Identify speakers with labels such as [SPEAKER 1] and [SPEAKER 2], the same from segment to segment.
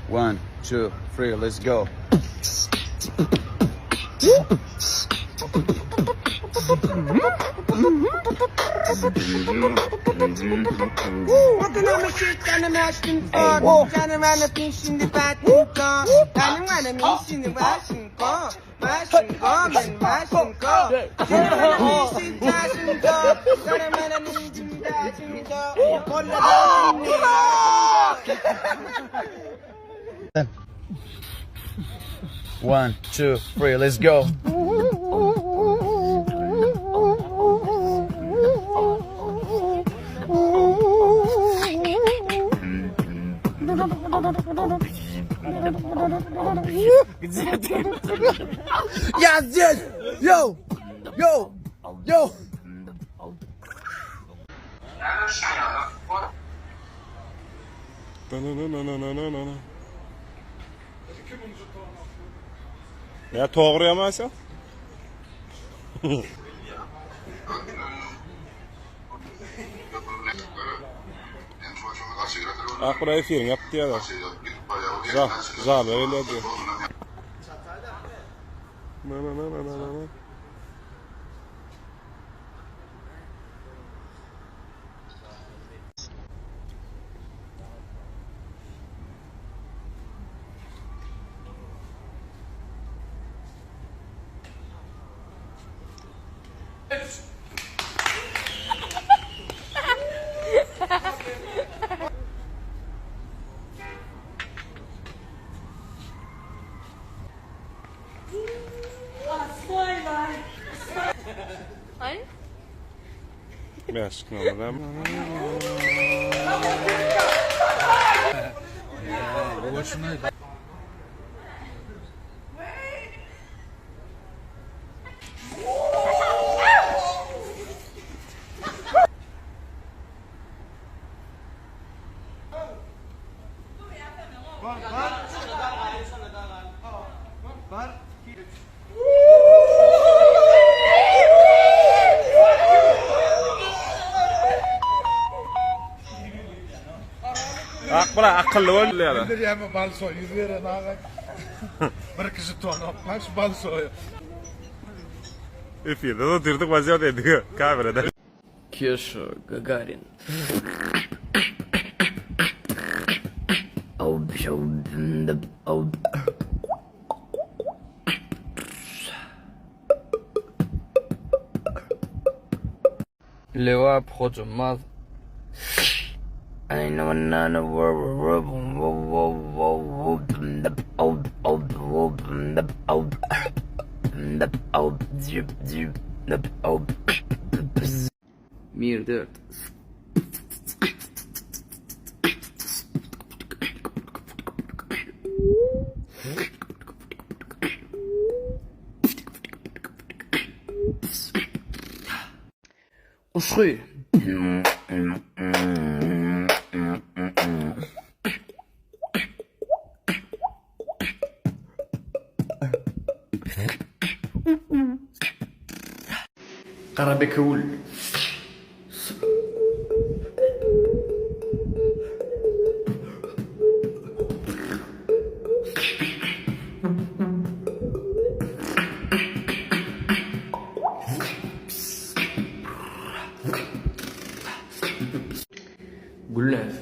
[SPEAKER 1] One, two, three, let's go. One, two, three, let's go.
[SPEAKER 2] Где ты? Я здесь! Йоу! Йоу! Йоу!
[SPEAKER 3] Ya toğru ýamasa? Ak bir efiriň ýapdy ýa. Za, zala gelýär diýär. Na na na na na na. Bäşlik nomer. Ak bura akylly bolýar.
[SPEAKER 4] Bildirýärmi bal soý ýüz beren aga. Bir kişi tonap baş bal soý.
[SPEAKER 3] Efirde otyrdyk wazýat edik kamerada.
[SPEAKER 5] Keşa Gagarin. Lebap Hojambaz. Mirdert. Guşgy. Garabekewül. Gülnäz.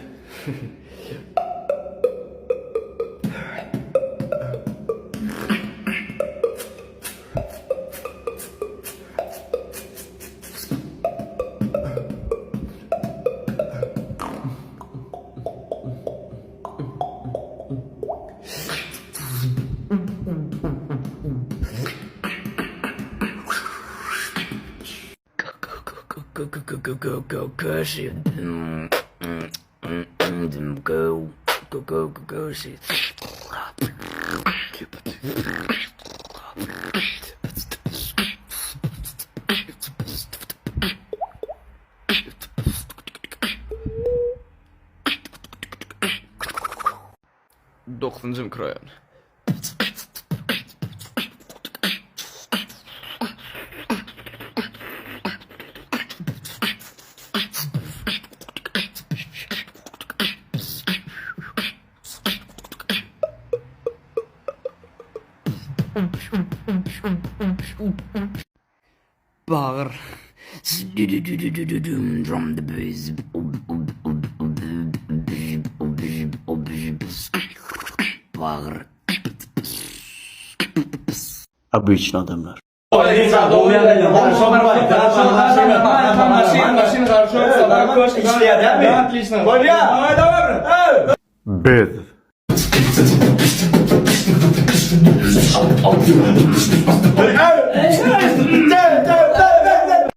[SPEAKER 5] Dokuzynjy mikroraýon. Bagyr. Bagyr.
[SPEAKER 1] Обычно adamlar. Biz.